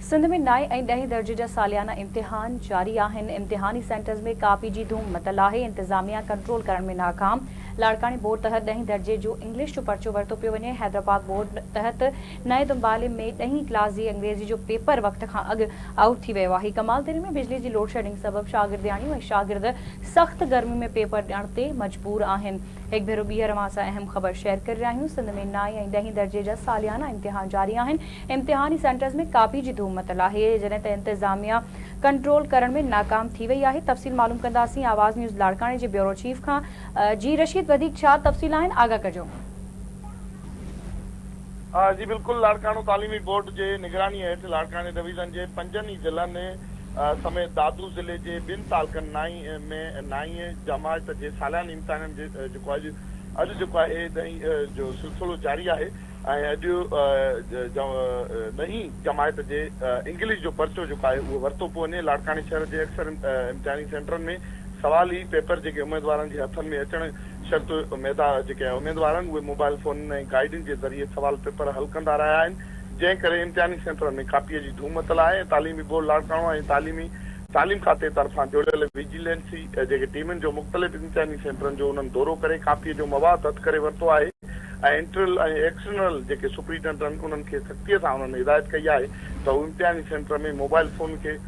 سنڌ ۾ نائين ۽ ڏهين درجي جا ساليانا امتحان جاري آهن، امتحاني سينٽرز ۾ ڪاپي جي ڌوم متل آهي، انتظاميا ڪنٽرول ڪرڻ ۾ ناڪام، لاڙڪاڻي بورڊ تحت ڏهين درجي جو انگلش جو پرچو ورتو پيو وڃي، حيدرآباد بورڊ تحت نئين دنبالي ۾ ڏهين ڪلاس جي انگريزي جو پيپر وقت کان اڳ آئوٽ ٿي ويو آهي، ڪمالديري ۾ بجلي جي لوڊشيڊنگ سبب شاگردياڻيون ۽ شاگرد سخت گرمي ۾ پيپر ڏيڻ تي مجبور آهن. هڪ ڀيرو ٻيهر اوهان سان اهم خبر شيئر ڪري رهيا آهيون، سنڌ ۾ نائين ۽ ڏهين درجي جا ساليانا امتحان جاري آهن، امتحاني سينٽرز ۾ ڪاپي جي ڌوم متل آهي، جڏهن ته انتظاميا ڪنٽرول ڪرڻ ۾ ناڪام ٿي وئي آهي، تفصيل معلوم ڪنداسين آواز نيوز لاڙڪاڻي جي بيورو چيف کان، جي رشيد وڌيڪ ڇا تفصيل آهن آگاهه ڪجو. جي بلڪل لاڙڪاڻو تعليمي بورڊ جي نگراني هيٺ لاڙڪاڻي ڊويزن جي پنجن ئي ضلعن سميت دادو ضلعي جي ٻن تعلقن نائين ۾ نائين جماعت جي سالياني امتحانن جي جيڪو اڄ اڄ جيڪو آهي ڏهين جو سلسلو جاري آهي ۽ اڄ ڏهين جماعت جي انگلش جو پرچو جيڪو آهي اهو ورتو پيو وڃي لاڙڪاڻي شهر جي اڪثر امتحاني سينٽرن ۾ سوالي پيپر جيڪي اميدوارن جي هٿن ۾ اچڻ شرط ميدا جيڪي اميدوار آهن اهي موبائل فونن ۽ گائيڊن جي ذريعي سوال پيپر حل ڪندا رهيا آهن جنهن ڪري امتحاني سينٽرن ۾ ڪاپيء جي ڌوم متل آهي ۽ تعليمي بورڊ لاڙڪاڻو ۽ تعليمي تعليم کاتي طرفان جوڙيل ويجيلنسي جيڪي ٽيمن جو مختلف امتحاني سينٽرن جو انهن دورو ڪري ڪاپيء جو مواد هٿ ڪري ورتو آهي ۽ انٽرل ۽ ايڪسٽرنل جيڪي سپريٽنڊنٽ آهن انهن کي سختيء سان انهن هدايت ڪئي آهي ته هو امتحاني سينٽر ۾ موبائل فون کي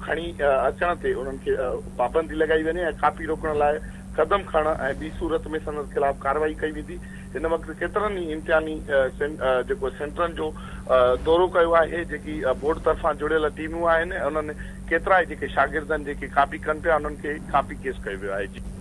کڻي اچڻ تي انهن کي پابندي لڳائي وڃي ۽ ڪاپي روڪڻ لاء قدم کڻڻ ۽ ٻي صورت ۾ سندس خلاف ڪارروائي ڪئي ويندي. هن وقت ڪيترن ئي امتحاني جيڪو سينٽرن جو دورو ڪيو آهي جيڪي بورڊ طرفان جڙيل ٽيمون آهن انهن ڪيترائي جيڪي شاگردن جيڪي ڪاپي ڪن پيا انهن کي ڪاپي ڪيس ڪيو ويو آهي. جي.